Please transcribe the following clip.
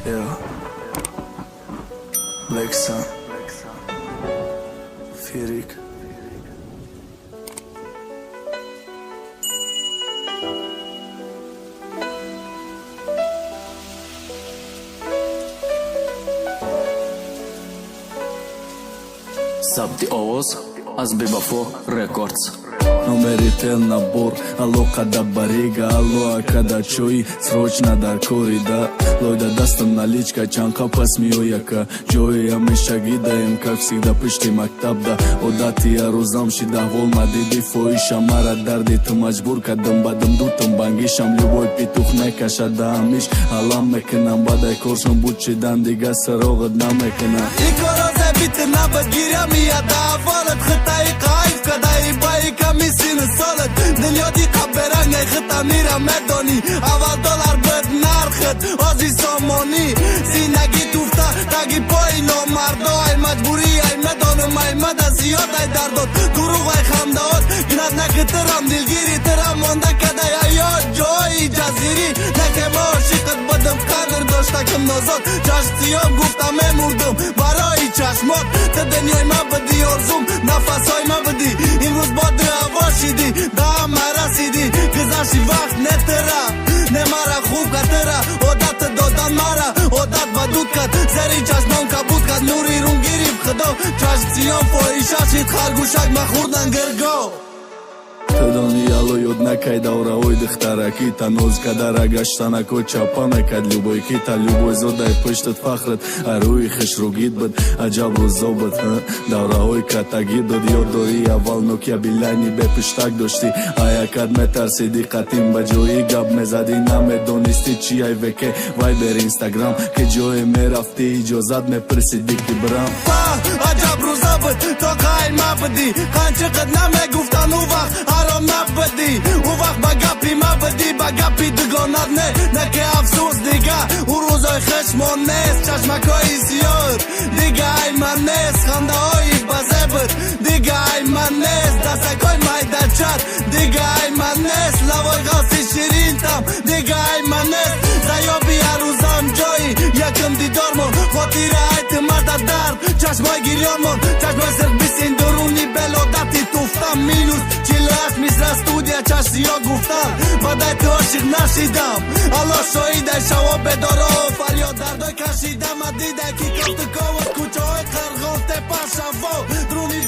Yeah. Black Sun. Ferik. Сабти овоз аз Бевафо Рекордс. Номери тел набор, алло, қада барига, алло, акада чои срочно дар кори да лойда дастам наличка чанқа пас меояка ҷои ҳамешагӣ даем, как всегда, пишти мактаб да одати ярӯзам шида ҳвол мадиди фоиша мара дарди ту маҷбур кардам бадам дутам бангишам любой петух мекашад даамиш алам мекунам бадай коршон буд шидан дига сароғат намекунам. Бит набад гиря мияд аввалат хитаи қайф кадаи баи ками сину солат дунё диқа берангай хита мира медонӣ аввал доллар буд нархат ози сомонӣ зиндагӣ туфта таги пои номардо ай маҷбурӣ ай медонам ай мада зиёд ай дардот дурӯғ ай хандаот гинат наки тирам дилгири тирам монда кадай аёт ҷои ҷазирӣ наке ма ошиқат будам қадр доштаким нозод чашм сиём гуфта мемурдум барои чашмот ту дунёи ма будӣ орзум нафасҳои ма будӣ имрӯз бо ду ҳаво шидӣ даама расидӣ гузашти вақт не тира не мара хуб катира одат додан мара одат ба дуд кард зери чашмон кабуд кард нури рун гирифт худо чашм сиём фоҳиша шид харгӯшак махӯрдан гирго. Тудони алло ёд накай давраҳои духтаракӣ та ноз кадара гаштанако чапа мекард любой ки та любой зодай пуштат фахрат арӯи хушругит буд аҷаб рӯзо буд давраҳои катагӣ буд ёд дорӣ аввал Нокия билайни бепуштак доштӣ аякат метарсидӣ қатим ба ҷои гап мезадӣ намедонистӣ чи ай ВК, Вайбер, Инстаграм ки ҷое мерафтӣ иҷозат мепурсидӣ ки бирам. Аҷаб рӯза буд то қайма будӣ қанчиқат намегуфтан ӯ вақт ҳаром набудӣ ӯ вақт ба гапи ма будӣ ба гапи дугонат не наке афсӯс дига ӯ рӯзои хушмон нест чашмакҳои сиёҳ дига ай ман нест хандаҳои базебуд дига ай ман нест дастакҳои майдачат дига ай ман нест лавои ғафси ширинтам дига ай ман нест заёби ҳаррӯзам ҷои якум дидормон хотира айти марда дард чашмои гирёнмон чашмои сирх бисин дуруни белодати туфтам минус 48 мисра студия чашм сиёҳ гуфтам бадай ту ошиқ нашидам алло шоҳидай шаво бедоро фарёд дардой кашидам адидай ки кофту ковот кӯчаҳои Қарғон тепа шаво дуруни